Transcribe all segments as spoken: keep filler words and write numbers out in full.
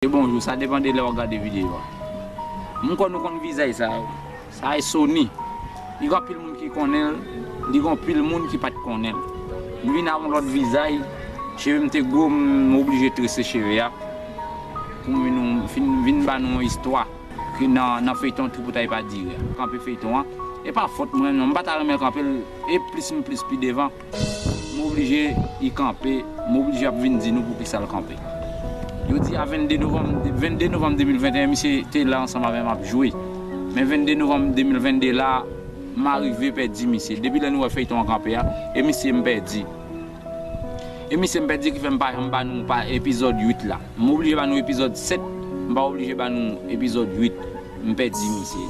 E bonjou, sa depann de lè w ap gade videyo a. M kwè nou konn vizaj sa yo. Sa e Sony. Li gen anpil moun ki konnen l, li gen anpil moun ki pa t konnen l. M vin ak yon lòt vizaj, cheve m te gwo, m oblije trese cheve a. Pou m vin, vin, vin ba nou yon istwa ki nan, nan feyton Tripotay Pa Diri a. Kanpe feyton an. E pa fòt mwen, non, m pa ta renmen kanpe l, e plis m plis pi devan. M oblije li kanpe, m oblije ap vin di nou poukisa l kanpe. Yo di a vennde novanm, vennde novanm de mil venteyen, misye te la ansanm avè m ap jwe. Men vennde novanm de mil vennde la, m arive pèdi misye. Depi lè nou wè feyton an kanpe a, e misye m pèdi. E misye m pèdi ki fè m pa janm ba nou pa epizòd uit la. M oblije ba nou epizòd sèt, m pa oblije ba nou epizòd uit. M pèdi misye.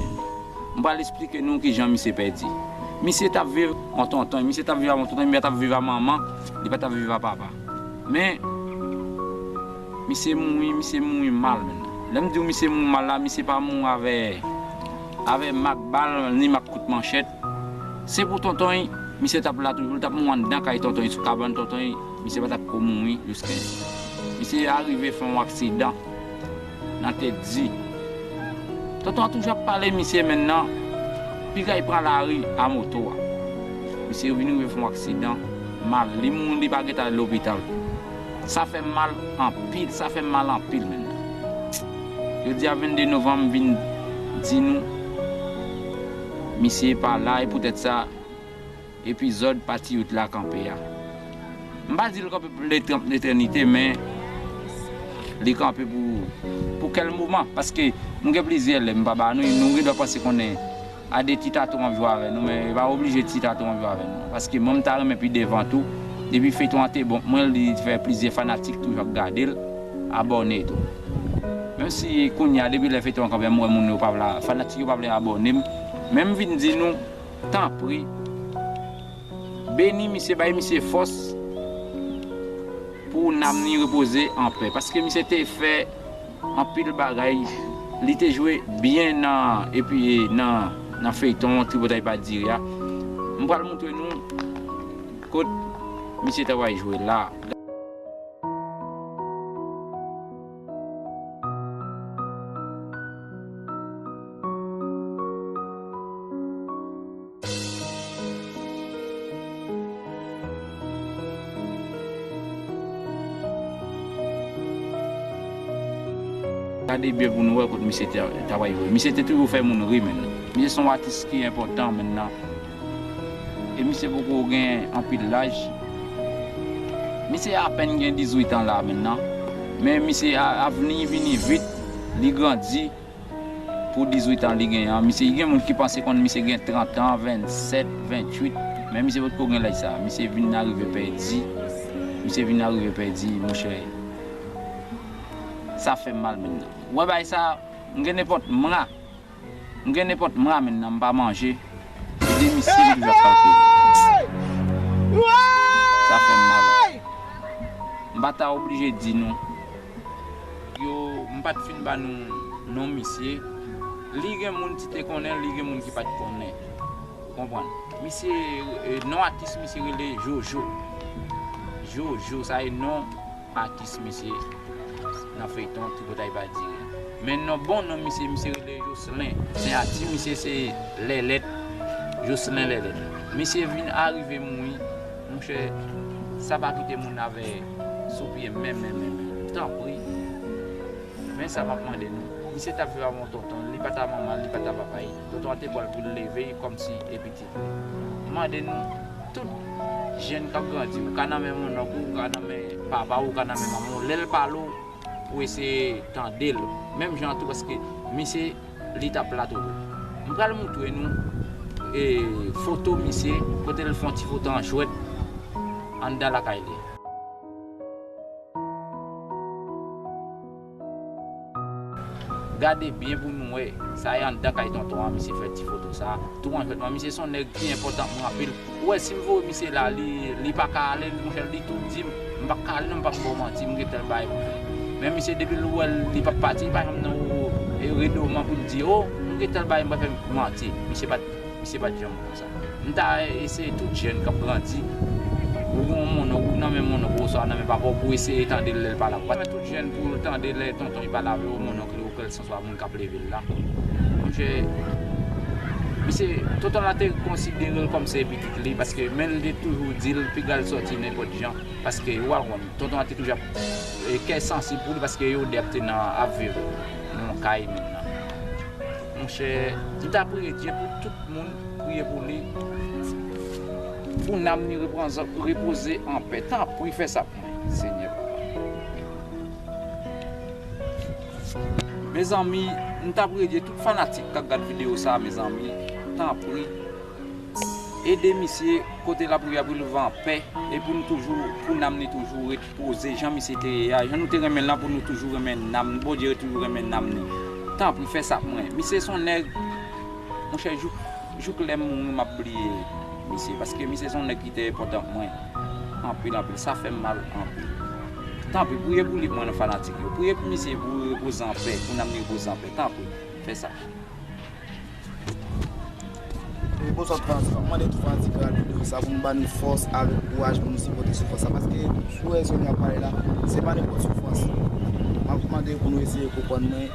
M pral eksplike nou kijan misye pèdi. Misye t ap viv an tonton, misye t ap viv a yon tonton, misye t ap viv a manman, li pa t ap viv a papa. Men, misye mouri, misye mouri mal menm. Lè m di w misye mouri mal la, misye pa mouri avè, avè mak bal, ni mak kout manchèt. Se pou tonton, misye t ap la toujou, li t ap mouri anndan kay tonton, sou kabann tonton, misye pa t ap ko mouri jiskaske misye arive fè yon aksidan nan Tèt Di. Tonton an toujou ap pale misye menm nan, piga li pran lari a moto a. Misye vin rive fè yon aksidan, mal, li mouri, li pa gentan al lopital. Sa fè m mal anpil, sa fè m mal anpil menm nan. Jodi a vennde novanm, m vin di nou, misye pa la, e poutèt sa, epizòd pati uit la kanpe a. M pa di l kanpe pou letènite, men li kanpe pou, pou kèl moman. Paske m gen plizyè lè m pa ba nou, nou gen dwa panse konnen a de ti tatou m ap jwe avè nou, men e pa oblije ti tatou m ap jwe avè nou. Paske mwen m ta renmen pi devan tou, depi feyton an te bon pou mwen, li fè plizyè fanatik toujou ap gade l, abòne tou. Menm si kounye a, depi lè feyton an kanpe, m wè moun yo pa vle, fanatik yo pa vle abòne m, men m vin di nou, tanpri, beni misye, bay misye fòs pou nanm li repoze anpè. Paske misye te fè anpil bagay, li te jwe byen nan, epi nan, nan feyton Tripotay Pa Diri a. M pral montre nou kot misye ta pral jwe la. Gade byen pou nou wè kot misye te, ta pral jwe. Misye te toujou fè moun ri, menm. Misye se yon atis ki enpòtan menm nan. E misye poko gen anpil laj. Misye apèn gen dizuit an la menm nan. Men misye a, avni vini vit, li grandi. Pou dizuit an li gen an, misye, gen moun ki panse konn misye gen trant an, vennsèt, vennuit, men misye potko gen laj sa. Misye vin arive pèdi. Misye vin arive pèdi, monchè. Sa fè m mal menm nan. Ou wè bagay sa, m gen nenpòt mwa. M gen nenpòt mwa menm nan, m pa manje. Se de misye m toujou ap kalkile. Sa fè m mal. M pa ta oblije di nou. Yo, m pa t fin ba nou non misye. Li gen moun ki te konnen l, li gen moun ki pa t konnen. Ou konprann? Misye, e, non atis misye rele Jojo. Jojo, sa e non atis misye nan feyton Tripotay Pa Diri a. Men non, bon non misye, misye rele Jocelyn. Siyati misye se Lèlèt. Jocelyn Lèlèt. Misye vin arive mouri. Monchè, sa pa kite moun avè sou pye menm, menm, menm, menm. Tanpri. Men sa m ap mande nou. Misye t ap viv avè yon tonton, li pa t a manman l, li pa t a papa l. Tonton an te ba l pou l leve l kòmsi e pitit li. M mande nou, tout jèn k ap grandi, ou ka nan men mononk ou, ou ka nan men papa w, ou ka nan men manman w, lè l pale w, ou eseye tande l. Menm jan tou, paske misye, li t ap la toujou. M pral montre nou, e, foto misye, kote l fè yon ti foto an jwèt anndan lakay li. Gade byen pou nou wè, sa e anndan kay tonton an, misye fè ti foto sa. Tou an jwèt, men misye se yon nèg ki enpòtan pou mwen anpil. Ou wè, si m voye misye la, li, li pa ka ale, monchè, li tou di m, m p ap ka ale non, m p ap ba w manti, m gentan bay, monchè. Men misye, depi l wè l, li p ap pati, li pa janm nan, o, e, redoman pou l di, o, m gentan bay, m pa fè manti. Misye pa t, misye pa t janm konsa. M ta eseye tout jèn k ap grandi, Ou gen yon monnonk, ou nan men monnonk ou oswa nan men papa w pou eseye tande l lè l pa la. Ou pa mèt tout jèn pou l tande lè tonton li pale avè w, monnonk li ou kèlkanswa moun k ap leve l la. Monchè, misye, tonton la te konsidere l kòm se pitit li, paske men l te toujou di l piga l sòti nenpòt jan, paske ou pa konn, tonton la te toujou ap, e, kè sansib pou li, paske yo de ap te nan ap viv nan yon kay menm nan. Monchè, m ta priye Dye pou tout moun, priye pou li, pou nanm li repoze, repoze anpè. Tanpri, fè sa pou mwen, Senyè Papa. Mezanmi, m ta priye Dye, tout fanatik k ap gad videyo sa, mezanmi, tanpri, ede misye kote l ap rive, pou l rive anpè, e pou nou toujou, pou nanm li toujou repoze jan misye te ye a, jan nou te renmen l lan, pou nou toujou renmen nanm li, Bondye toujou renmen nanm li. Tanpri, fè sa pou mwen. Misye se yon nèg, monchè, jouk, jouk lè m mouri, m ap bliye misye, paske misye se yon nèg ki te enpòtan pou mwen. Anpil, anpil. Sa fè m mal anpil. Tanpri, priye pou li pou mwen, fanatik yo. Priye pou misye, pou li repoze anpè, pou nanm li repoze anpè. Tanpri, fè sa. E bonswa tout fanatik. M ap mande tout fanatik gade videyo sa pou nou ba nou fòs avèk kouraj pou nou sipòte soufrans sa. Paske sou rezo nou ap pale la, se pa nenpòt soufrans. M ap mande pou nou eseye konprann mwen,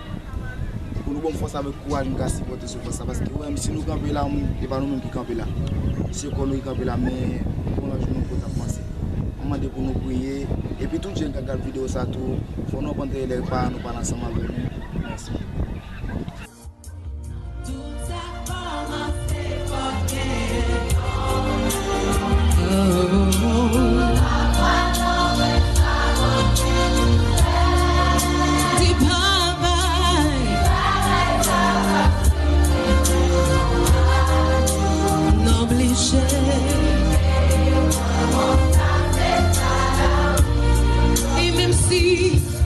pou nou ban m fòs avèk kouraj nou ka sipòte soufrans sa. Paske ou wè, si nou kanpe la, se pa nou menm ki kanpe la. Se kò nou ki kanpe la, men pou lòt jou nou kote ap panse. M ap mande pou nou priye. Epi tout jèn k ap gade videyo sa tou, fò nou aprann trè lè pa nou pale ansanm avè nou. Mèsi. Tout sa kòmanse fòk gen yon jou. Di babay. Non blije. E menm si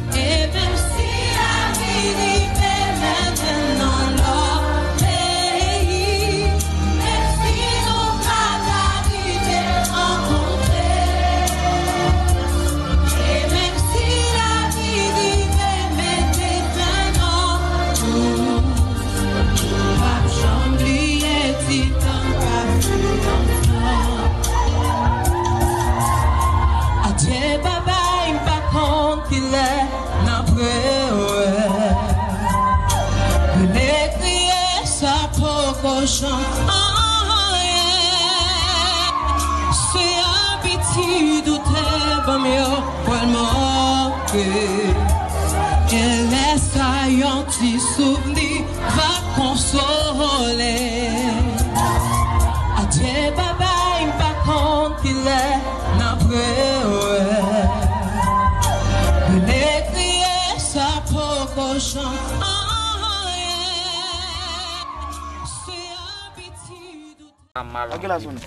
E menm si lavi rive mennen nan lòt peyi, menm si nou pa ka rive rankontre, e menm si lavi rive mete fen nan nou, nou p ap janm bliye ti tan n pase ansanm. Adye babay, m pa konn kilè n ap rewè. Rele kriye sa poko janm anyen. Se abitid ou te ban m yo pral manke. Gen lè sa yon ti souvni va konsole. Adye babay, m pa konn kilè n ap rewè. Rele kriye sa poko janm anyen. Se abitid ou... Sa mal anpil. Ak gen la sou nou.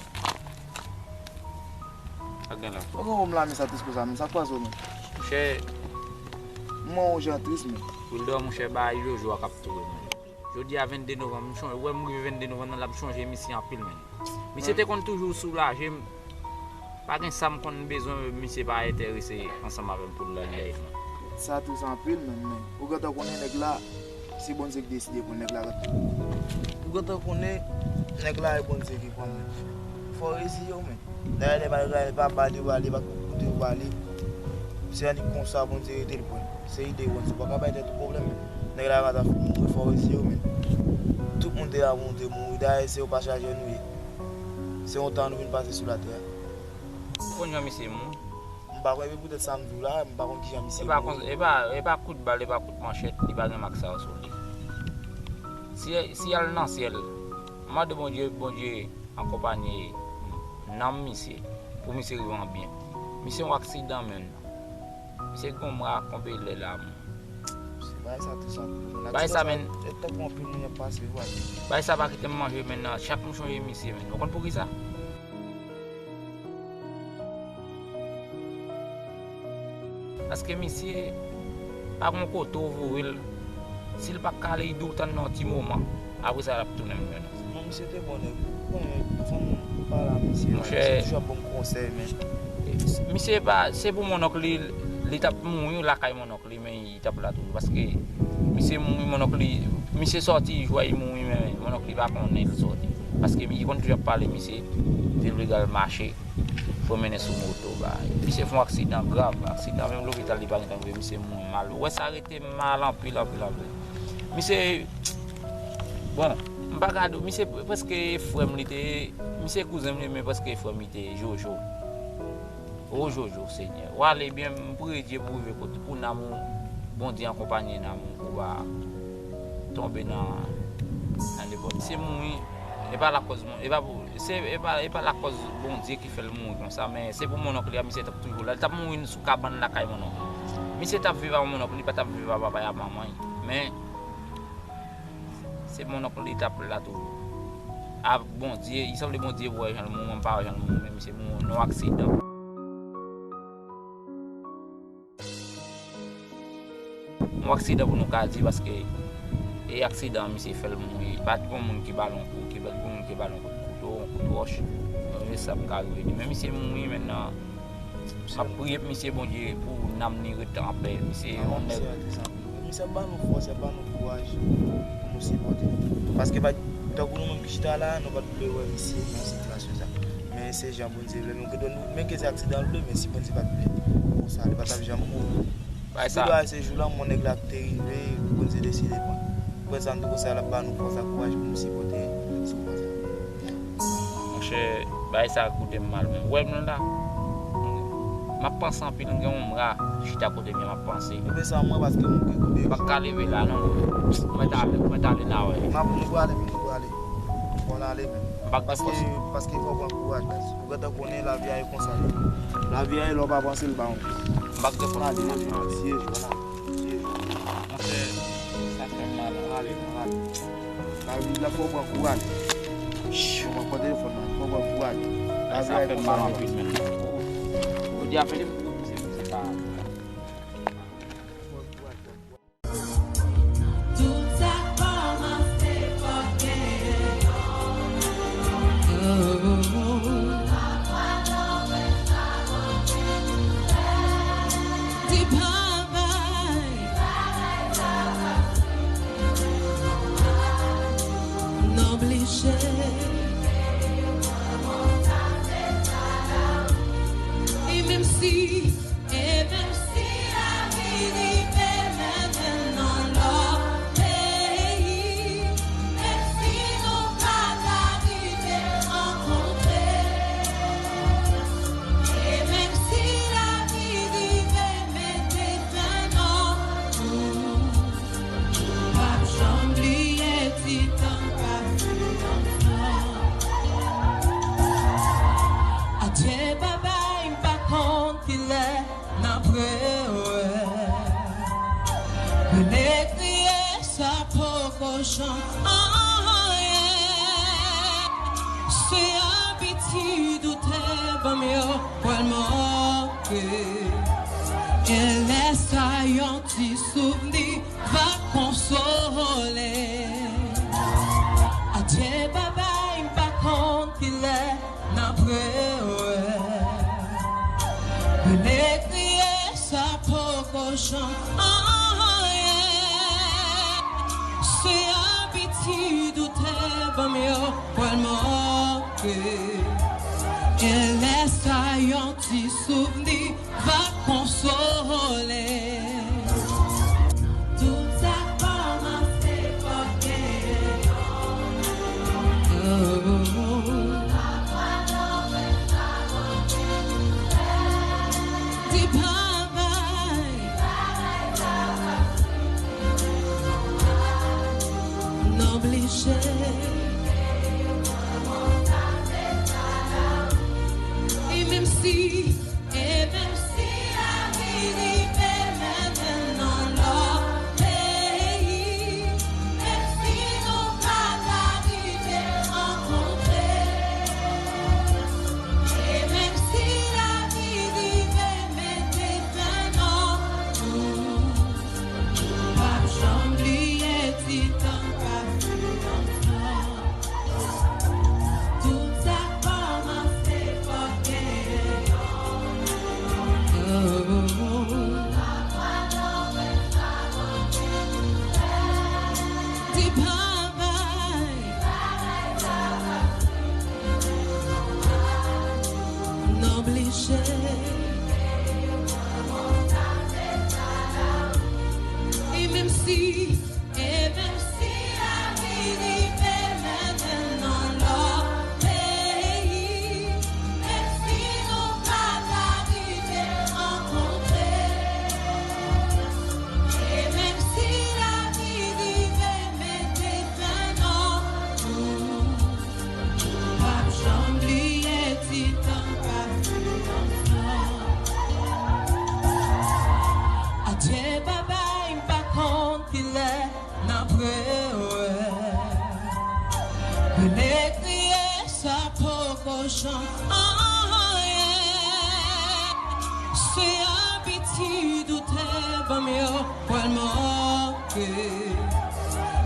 Ak gen la sou nou. Ou gen wòm la, men sa tris konsa, men sa kwaze w, men. Monchè. M wè w jan tris, men. Wilder, monchè, bagay Jojo a k ap touye m, men. Jodi a vennde novanm, m chonje, ou wè m rive vennde novanm nan, l ap chonje misye anpil, men. Misye te konn toujou soulaje m. Pa gen sa m konn bezwen, misye pa enterese ansanm avè m pou l nan live lan. Sa tris anpil, men, men. Ou gentan konnen nèg la, se Bondye ki deside pou nèg la rete. Ou gentan konnen nèg la e Bondye ki pran l. Fò w reziye w, men. Dayè, lè malgre pa ba li w ale, pa koute w ale. Se annik konsa Bondye rete l pran. Se ide Bondye. Ou pa ka bay tèt ou pwoblèm, men. Nèg la gentan fin mouri, fò w reziye w, men. Tout moun te la pou nou te mouri. Dayè, se yon pasajè nou ye. Se yon tan nou vin pase sou latè a. Ou konn jan misye mouri? M pa konn, epi poutèt sa m di w la, m pa konn kijan misye mouri. E pa, e pa kout bal, e pa kout manchèt, li pa gen mak sa yo sou li. Si, si y al nan syèl, m mande Bondye, Bondye akonpanye nanm misye, pou misye rive an byen. Misye yon aksidan menm. Misye gen yon mwa konbe lè la, men. Se bagay sa tris anpil, men. Bagay sa, men. E tankou anpil moun ap pase, wi. Bagay sa pa kite m manje, men, nan. Chak m chonje misye, men. Ou konn poukisa? Paske misye pa gon kote w voye l. Si l pa kale, li dwe tann nan yon ti moman. Apre sa, l ap tounen menm jan. Non, misye te bon nèg. Ou konnen, fanm pale a misye la. Monchè. Misye toujou ap ban m konsèy, men. Misye pa, se pou monnonk li, li t ap mouri lakay monnonk li, men li t ap la toujou. Paske misye mouri, monnonk li, misye sòti, jwa li mouri, men monnonk li pa konnen li sòti. Paske li konn toujou ap pale, misye te vle al mache. Pran mennen sou moto, bay. Misye fè yon aksidan grav, aksidan menm lopital li pa gentan rive, misye mouri mal. Ou wè sa rete mal anpil, anpil, anpil. Misye, bon, m pa ka di w, misye prèske frè m li te ye, misye kouzen m li, men prèske frè m li te ye, Jojo. O Jojo, Senyè. W ale byen, m priye Dye pou w rive kote, pou nanm ou, Bondye akonpaye nanm ou, pou w pa tonbe nan, nan nenpòt. Misye mouri, e pa lakòz moun, e pa pou, se, e pa, e pa lakòz Bondye ki fè l mouri konsa, men se pou mononk li a, misye t ap toujou la. Li t ap mouri sou kabann lakay mononk li. Misye t ap viv avèk mononk li, li pa t ap viv avèk papa y ak manman y. Men, se mononk li t ap la toujou. A Bondye, li sanble Bondye wè jan l mouri, m pa wè jan l mouri, men misye mouri nan yon aksidan. Yon aksidan pou nou ka di, paske e aksidan an, misye fè l mouri. Pa t gon moun ki ba l yon kou, ki pa t gon moun ki ba l yon kout kouto, yon kout wòch. E sa pou ka rive li. Men misye mouri, mentnan, m ap priye pou misye, Bondye, pou nanm li ret anpè. Misye yon nèg. Misye ap ba nou fòs, ap ba nou kouraj pou nou sipòte. Paske pa, tankou nou menm ki chita la, nou pa t vle wè misye nan sitiyasyon sa. Men se jan Bondye vle, nou gen dwa nou, men ke se aksidan l vle, men si Bondye pa t vle, konsa, li pa t ap janm mouri. Bay si sa. Bagay se jou la, mon nèg la te rive, Bondye deside pran. Pou sa, m te konsa, l ap ba nou fòs ak kouraj pou nou sipòte sou pwen sa. Monchè, bagay sa koute m mal. Ou wè m la? M ap panse anpil, m gen yon mwa chita kote m ye, m ap panse. Koube sa mwen paske m gen koube. M pa ka leve la, non. Mwen t ale, mwen t ale la, wè. M ap, nou prale, nou prale. Fò n ale, men. M pa gen fòs. Paske, paske fò pran kouraj, baz. Ou gentan konnen lavi a e konsa. Lavi a e lè w pa panse l ba yon. M pa gen fòs. N ale, men, siye jou, n ale. Siye jou. Monchè, sa fè m mal. N ale, n ale. Lavi a fò pran kouraj. Fò pran telefòn nan, fò pran kouraj. Lavi a e konsa. Sa fè m mal anpil, men. Ou di a fè li pou se, se pa. Tout sa kòmanse fòk gen yon moun. Di pa bay. N oblije. E menm si E menm si lavi rive mennen n nan lòt peyi, menm si nou pa ta rive rankontre, e menm si lavi rive mete fen nan nou, nou p ap janm bliye ti tan pase ansanm. Adye babay, m pa konn kilè n ap rewè. Rele kriye sa poko chanj anyen. Se abitid ou te ban m yo pral manke. E lè sa yon ti souvni va konsole. Adye babay, m pa konn kilè n ap rewè. Rele kriye sa poko chanj anyen. Se abitid ou te ban m yo pral manke. E lè sa yon ti souvni va konsole. Tout sa kòmanse fòk gen yon moun. Di pa bay. N oblije. E menm si E menm si lavi rive mennen n nan lòt peyi, menm si nou pa ta rive rankontre, e menm si lavi rive mete fen nan nou, nou p ap janm bliye ti tan pase ansanm. Tout sa kòmanse fòk gen yon moun. Di pa bay. N oblije. kilè n ap rewè. Rele kriye sa poko janm anyen. Se abitid ou te ban m yo pral manke.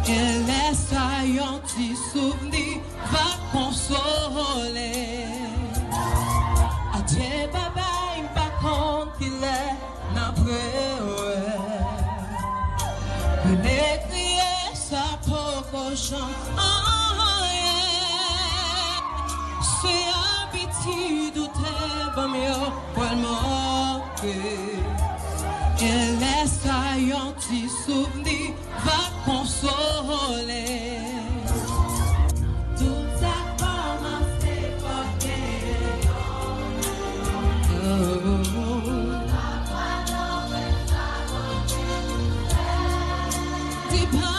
E lè sa yon ti souvni va konsole. Adye babay, m pa konn kilè n ap rewè. Rele kriye sa poko janm anyen. Se abitid ou te ban m yo pral manke. E lè sa yon ti souvni va konsole. Tout sa kòmanse fòk gen yon. Oh. Di pa